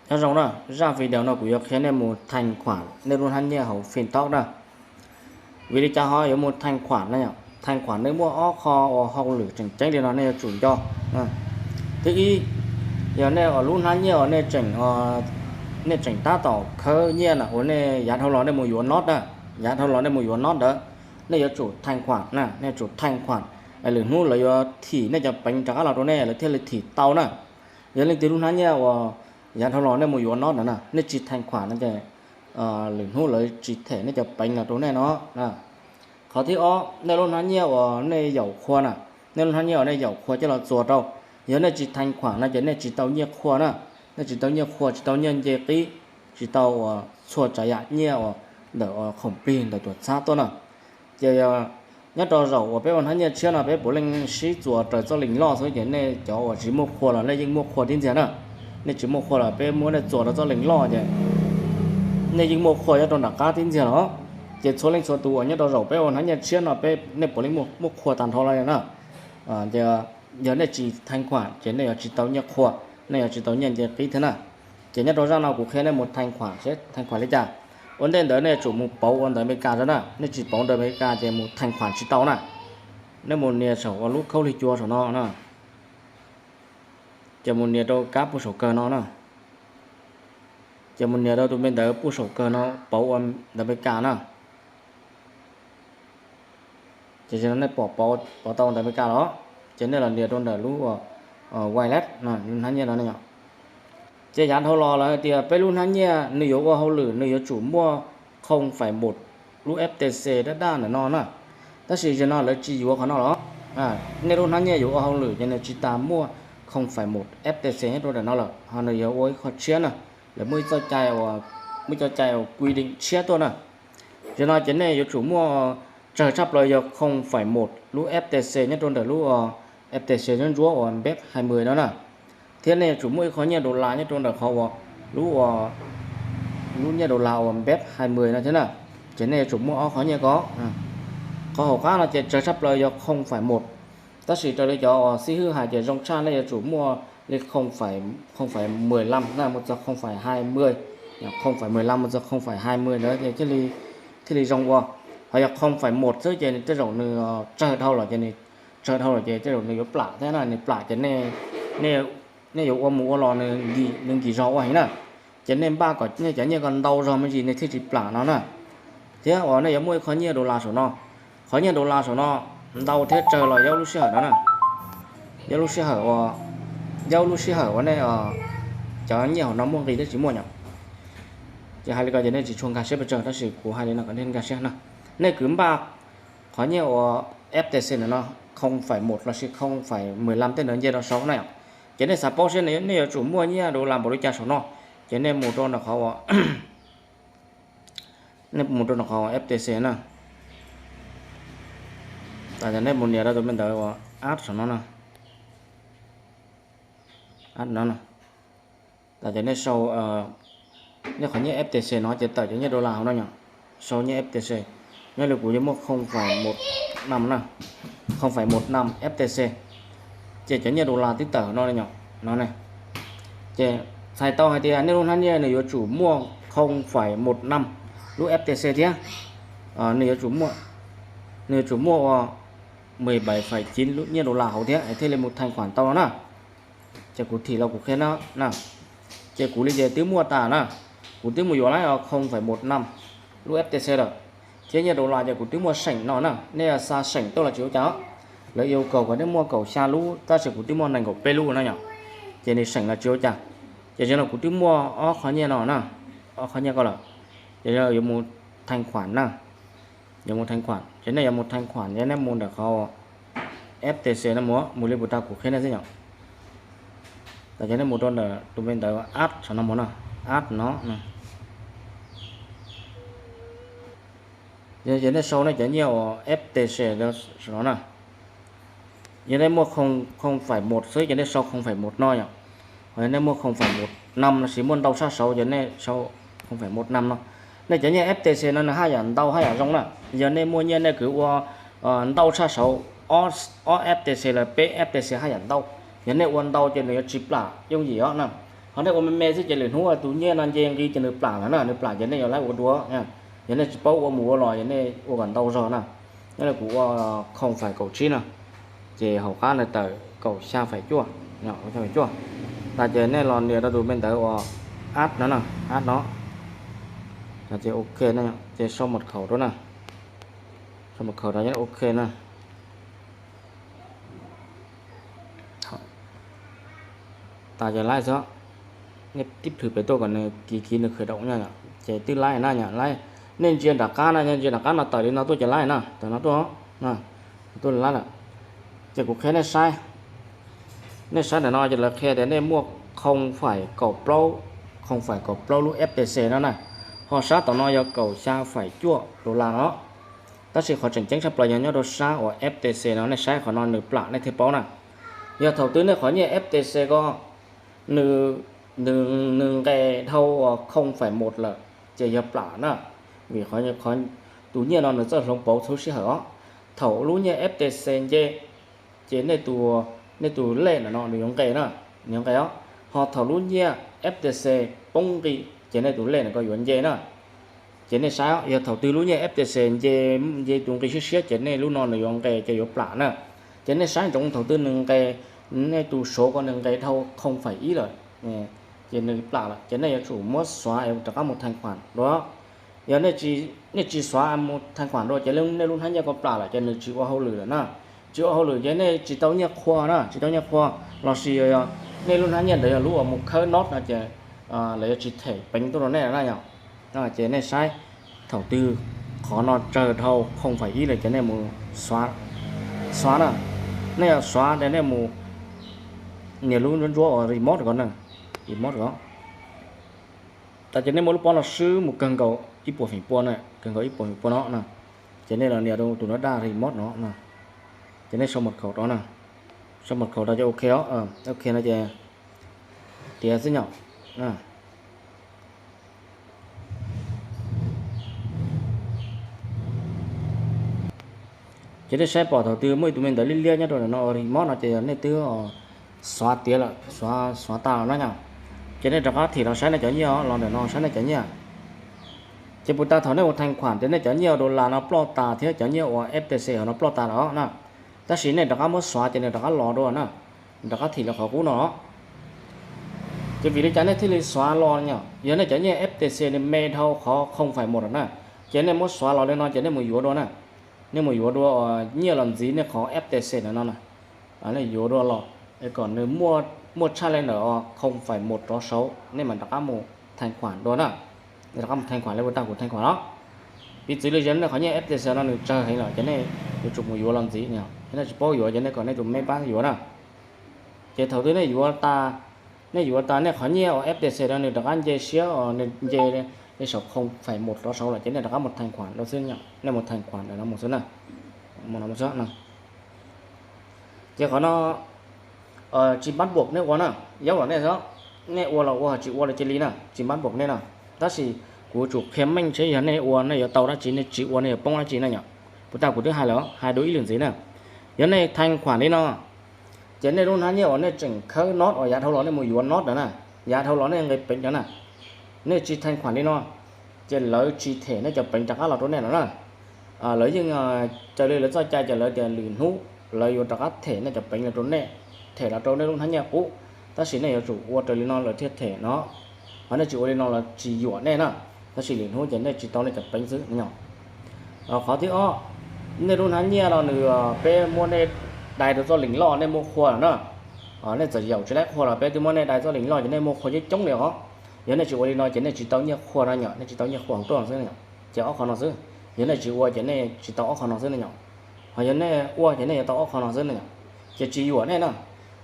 Nyob zoo na, zaj video no kuv yuav qhia nej mus thaij khuam nej lub hnab nyiaj hauv Fintob na. Vim li cas ho yuav mus thaij khuam na? Thaij khuam nej muaj ob qho uas hauj lwm tseem ceeb li no nej yuav tsum nco. Thib ib, yog nej lub hnab nyiaj uas nej tseem tab tom khawb nyiaj na, uas nej yav dhau los nej mus yuav not na, yav dhau los nej mus yuav not ntawd, nej yuav tsum thaij khuam na, nej yuav tsum thaij khuam. Lwm hnub lawv yuav thim nej cov peev rov qab los rau nej, lawv thiaj li thim tau na. Yog leej twg lub hnab nyiaj uas yav dhau los nej mus yuav not ntawd na, nej tsis thaij khuam no ces lwm hnub lawv tsis them nej cov peev los rau nej no. Qhov thib ob, nej lub hnab nyiaj uas nej yaum qhua na, nej lub hnab nyiaj uas nej yaum qhua coj los txuas rau, yog nej tsis thaij khuam no ces nej tsis tau nyiaj qhua na, nej tsis tau nyiaj qhua, tsis tau nyiaj nce qib, tsis tau uas txhua tsav yam nyiaj uas ntawm uas khoom plig ntawm tuam txhab tuaj na. Ces nyob rau zaum uas peb ua hnab nyiaj tshiab no peb puav leej sib txuas raws txoj lees loj xwb ces nej cov uas tsis muaj qhua los nej yeej muaj qhua tib ntxiag na. Nej tsis muaj qhua los peb muab nej txuas rau txoj lees loj ces nej yeej muaj qhua nyob rau nram qab tib ntxiag los. Ces txhua leej txhua tus uas nyob rau zaum peb ua hnab nyiaj tshiab no peb, nej puav leej muaj qhua tag nrho los na. Yog nej tsis thaij khuam ces nej yuav tsis tau nyiaj qhua, nej yuav tsis tau nyiaj nce qib thiab na. Ces nyob rau zaj no kuv qhia nej mus thaij khuam seb thaij khuam li cas. Ua ntej ntawd nej yuav tsum mus pauv ua ntawv Amelikas rau na, nej tsis pauv ntawv Amelikas ces mus thaij khuam tsis tau na. Nej mus nias saum ua lub khaub lig cua saum no na, ces mus nias rau kab puag saum kawg no na, ces mus nias rau tus me ntawv puag saum kawg no pauv ua ntawv Amelikas na. Ces nej pom pauv tau ntawv Amelikas los, ces nej los nias rau ntawm lub wallet no, lub hnab nyiaj no. Ces yav dhau los lawv hais tias peb lub hnab nyiaj nws yuav ua hauj lwm nws yuav tsum muaj khoo fais mus lub F T C daj daj ntawm no na. Tab sis zaum no lawv tsis yuav qhov no los. Nej lub hnab nyiaj yuav ua hauj lwm ces nws tsis tas muaj khoo fais mus F T C nyob rau ntawm no lawm, ho nws yuav ua ib qho tshiab na. Lawv muaj ib txoj cai uas, muaj ib txoj cai uas quy định tshiab tuaj na. Zaum no ces nej yuav tsum muaj, tsawg tshaj plaws yog khoo fais mus lub F T C nyob rau ntawm lub F T C ntsuab ntsuab uas mbeb hai mươi no na. Thiab nej yuav tsum muaj ib qho nyiaj dollar nyob rau ntawm qhov uas lub, lub nyiaj dollar uas mbeb hai mươi no thiab na. Ces nej yuav tsum muaj ob qho nyiaj ko. Qhov hauv qab no ces tsawg tshaj plaws yog khoo fais mus. Tab sis raws li cov uas xib hwb hais ces zoo tshaj nej yuav tsum muaj li khoo fais mười lăm na mus txog khoo fais hai mươi, khoo fais mười lăm mus txog khoo fais hai mươi ntawd ces thiaj li zoo ua. Ho yog khoo fais mus xwb ces tej zaum nws tsawg dhau los ces nws, tsawg dhau los ces tej zaum nws yuav plam thiab na, nws plam ces nej yuav ua mus ua los nws nkim zog ua heev na. Ces nej npaj kom nej cov nyiaj ko ntau zog me ntsis nws thiaj tsis plam no na. Thiab uas nej yuav muaj ib qho nyiaj dollar saum no. Qhov nyiaj dollar saum no ntau thiab tsawg los yog lub sij hawm no na, yog lub sij hawm uas, yog lub sij hawm uas nej cov nyiaj hauv no muaj nqis thiab tsis muaj yom. Ces hais li ko ces nej tsis tshua nkag siab pes tsawg, tab sis kuv hais li no kom nej nkag siab na. Nej kwv npaj qhov nyiaj uas F T C ntawm no, khoo fais mus lossis khoo fais mười lăm tej ntawd nce rau saud na yom. Ces nej xav paub seb nej yuav tsum muaj nyiaj dollar npaum li cas saum no, ces nej mus rau ntawm qhov uas, nej mus rau ntawm qhov F T C na. Tas ces nej mus nias rau tus me ntawd uas add saum no na, add no na. Tas ces nej sau nej qhov nyiaj F T C no ces tawm cov nyiaj dollar hauv no yom. Sau nyiaj F T C, nyob li kuv yuav muaj khoo fais mus năm na, khoo fais mus năm F T C. Ces cov nyiaj dollar twb tawm no li yom, no ne. Ces txhais tau hais tias nej lub hnab nyiaj nws yuav tsum muaj khoo fais mus năm lub F T C thiab. Nws yuav tsum muaj, nws yuav tsum muaj ua mười bảy phẩy chín lub nyiaj dollar hauv thiab thiaj li mus thaij khuam tau no na. Ces kuv thim los kuv qhia no na. Ces kuv li ces twb muaj tas na, kuv twb mus yuav lawm khoo fais mus năm lub F T C lawm, thiab nyiaj dollar ces kuv twb muaj seem no na. Nej xa seem tuaj los tsis ua cas, lawv yêu cầu kom nej muaj kaum xya lub tab sis kuv twb muaj nees nkaum peb lub no yom. Ces nws seem los tsis ua cas. Ces zaum no kuv twb muaj ob qhov nyiaj no na, ob qhov nyiaj ko lawm. Ces yuav mus thaij khuam na, yuav mus thaij khuam ces nej yuav mus thaij khuam ces nej mus ntawm qhov F T C no mus, mus li puas tau kuv qhia nej xwb yom. Tas ces nej mus rau ntawm tus me ntawv add saum no mus na, add no. Yog nej sau nej cov nyiaj uas F T C saum no na, yog nej muaj khoo fais mus xwb ces nej sau khoo fais mus no yom. Ho yog nej muaj khoo fais mus năm lossis muaj ntau tshaj saud ces nej sau khoo fais mus năm no. Nej cov nyiaj F T C no nws haj yam ntau haj yam zoo na. Yog nej muaj nyiaj nej kwv ua ntau tshaj saud, ob F T C los peb F T C haj yam ntau. Yog nej ua ntau ces nws yuav tsis plam yooj yim os na. Ho nej ua me me xwb ces lwm hnub tus nyiaj no nce nqi ces nws plam lawm na, nws plam ces nej yuav laib ua dua. Yog nej tsis paub ua mus ua los yog nej ua kom ntau zog na. Nyob li kuv ua khoom faim kaum tsib no, ces hauv qab nws tawm kaum xya faim cuaj, kaum xya faim cuaj. Tas ces nej los nias rau tus me ntawv uas app no na, app no. Ces ok, ces sau mật khẩu rau na, sau mật khẩu rau, ok na. Tas ces laib xwb, nej tib plhws pem tuaj kom nws kiv kiv nws khởi động na, ces twb laib na yom, laib. Nej ntsia nram qab na, ntsia nram qab no tawm li no tuaj ces laib na, tawm no tuaj, tuaj laib lawm. Ces kuv qhia nej saib, nej saib ntawm no ces lawv qhia tias nej muaj không phẩy kaum plaub, không phẩy kaum plaub lub F T C no na, ho sab tom no yog kaum xya faim cuaj dollar no. Tab sis qhov tseem ceeb tshaj plaws yog nyob rau sab uas F T C no, nej saib qhov no nws plam nej thiaj paub na. Yog thaum twg nej qhov nyiaj F T C ko nws, nws nqes dhau uas không phẩy một lawm ces yog plam na, vim qhov tus nyiaj no nws txawj hloov pauv txhua sij hawm os. Thaum lub nyiaj F T C nce ces nej tus, nej tus lej ntawm no nws yuav nqes na, nws yuav nqes os. Ho thaum lub nyiaj F T C poob nqi ces nej tus lej ntawm ko yuav nce na. Ces nej saib, yog thaum twg lub nyiaj F T C nce, nce tus nqi siab siab ces nej lub no nws yuav nqes ces yuav plam na. Ces nej saib ntsoov thaum twg nws nqes, nej tus số ko nws nqes dhau không phẩy ib lawm, ces nws plam lawm ces nej yuav tsum muab xóa rov qab mus thanh khoản dua. Yog nej tsis xóa mus thanh khoản dua ces nej lub hnab nyiaj ko plam lawm ces nws tsis ua hauj lwm lawm na. Tsis ua hauj lwm ces nej tsis tau nyiaj qhua na, tsis tau nyiaj qhua, los sis yog nej lub hnab nyiaj ntawd yog lub uas mus khawb nod no ces lawv yuav tsis them peev tuaj rau nej na yom. Ces nej saib thaum twg qhov no tsawg dhau không phẩy ib lawm ces nej mus xóa na. Nej yog xóa ces nej mus nias lub ntsuab ntsuab uas remote ko na, remote ko. Tas ces nej muab lub pob no swb mus kawg nkaus ib puas feem pua na, kawg nkaus ib puas feem pua no na. Ces nej los nias rau tus no daj remote no na. Ces nej sau mật khẩu rau na, sau mật khẩu rau ces ok os, ok no ces tiav xwb nyom. Ces nej saib pom thaum twg muaj ib tug me ntawv liab liab nyob rau ntawm no remote no ces yog nej twb xóa tiav lawm, xóa, xóa tas lawm na yom. Ces nej rov qab thim los saib nej cov nyiaj os, los ntawm no saib nej cov nyiaj. Ces puas tas thaum nej mus thanh khoản ces nej cov nyiaj dollar no ploj tas thiab cov nyiaj uas F T C hauv no ploj tas lawm na. Tab sis nej rov qab muab xóa ces nws rov qab los dua na, rov qab thim los qhov qub no. Ces vim li cas nej thiaj li xóa los no? Yog nej cov nyiaj F T C nws me dhau qhov không phẩy một lawm na, ces nej muab xóa los li no ces nej mus yuav dua na. Nej mus yuav dua nyiaj los ntxiv nej qhov F T C ntawm no na. Nej yuav dua los kom nws muaj tshaj li ntawm không phẩy một rov saud nej mam rov qab mus thanh khoản dua na. Nej rov qab mus thanh khoản li puas tas kuv thanh khoản no. Piv txwv li yog nej qhov nyiaj F T C no nws tsawg heev lawm ces nej yuav tsum mus yuav los ntxiv, nej tsis paub yuav ces nej kom nej tus me pab yuav na. Ces thaum twg nej yuav tas, nej yuav tas nej qhov nyiaj uas F T C no nws rov qab nce siab, nws nce li saum không phẩy một rov saud lawm ces nej rov qab mus thanh khoản dua xwb, nej mus thanh khoản ntawm no mus xwb na. Ces qhov no tsis bắt buộc nej ua na, yaub los nej xwb, nej ua los ua, tsis ua los cia li na, tsis bắt buộc nej na. Tab sis kuv tsum qhia meej seb yog nej ua nej yuav tau dab tsi, nej tsis ua nej yuav poob dab tsi na yom. Puas tas kuv twb hais lawm, hais dua ib lwm ntxiv na. Yog nej thanh khoản li no, ces nej lub hnab nyiaj uas nej tseem khawb nod uas yav dhau los nej mus yuav nod ntawd na, yav dhau los nej nqis peev ntawd na, nej tsis thanh khoản li no, ces lawv tsis them nej cov peev rov qab los rau nej lawm na. Lawv yeej, raws li lawv txoj cai ces lawv tias lwm hnub lawv yuav rov qab them nej cov peev los rau nej, them los rau nej lub hnab nyiaj qub. Tab sis nej yuav tsum ua raws li no lawv thiaj them no, ho nej tsis ua li no lawv tsis yuam nej na. Tab sis lwm hnub ces nej tsis tau nej cov peev xwb no. Qhov thib ob, nej lub hnab nyiaj no nws, peb muab nej dai rau txoj lees loj nej muaj qhua lawm na. Nej txawm yaum tsis laib qhua los peb twb muab nej dai txoj lees loj ces nej muaj qhua coob coob li os. Yog nej tsis ua li no ces nej tsis tau nyiaj qhua no yom, nej tsis tau nyiaj qhua hauv tuaj xwb no yom. Ces ob qho no xwb. Yog nej tsis ua ces nej tsis tau ob qho no xwb no yom. Ho yog nej ua ces nej yuav tau ob qho no xwb no yom. Ces tsis yuam nej na.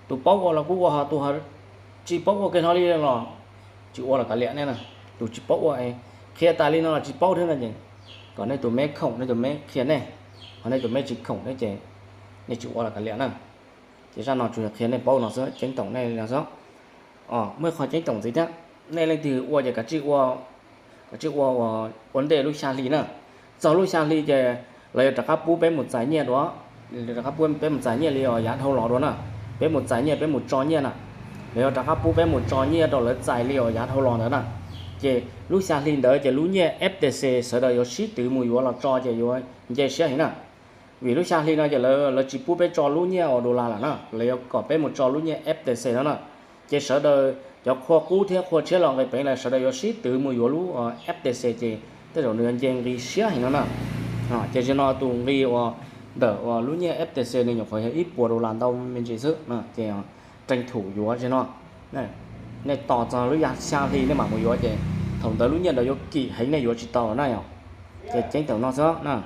Tus paub ua los kuj ua, ho tus tsis paub ua kiag hlo li los tsis ua los kav liam nej na. Tus tsis paub ua, qhia tas li no los tsis paub thiab no ces kom nej tus me khoom nej tus me qhia nej, ho nej tus me tsis khoom thiab ces nej tsis ua los kav liam na. Ces zaj no tsuas yog qhia nej paub no xwb, ceeb toom nej li no xwb. Muaj ib qho ceeb toom ntxiv thiab, nej leej twg ua ces kav tsij ua, kav tsij ua ua ntej lub xya hli na. Txog lub xya hli ces lawv yuav rov qab pub peb mus txais nyiaj dua, rov qab pub peb mus txais nyiaj li os yav dhau los dua na. Peb mus txais nyiaj, peb mus tso nyiaj na. lawv yuav rov qab pub peb mus tso nyiaj rau lawv txais li uas yav dhau los ntawd na. Ces lub xya hli ntawd ces lub nyiaj F T C sawv daws yuav sib twv mus yuav los tso ces yuav nce siab heev na. Vim lub xya hli no ces lawv tsis pub peb tso lub nyiaj uas dollar lawm na, lawv yuav kom peb mus tso lub nyiaj F T C no na. Ces sawv daws cov qhua qub thiab qhua tshiab los nqis peev lawm sawv daws yuav sib twv mus yuav lub F T C ces tej zaum nws yuav nce nqi siab heev no na. Ces zaum no tus nqi uas ntawm uas lub nyiaj F T C nws nyuam qhuav yog ib puas dollar ntau me ntsis xwb ces rees thum yuav zaum no. Nej tos txog lub xya hli nej mam mus yuav ces thaum ntawd lub nyiaj ntawd yuav kim heev nej yuav tsis tau lawm na yom. Ces ceeb tam no xwb na.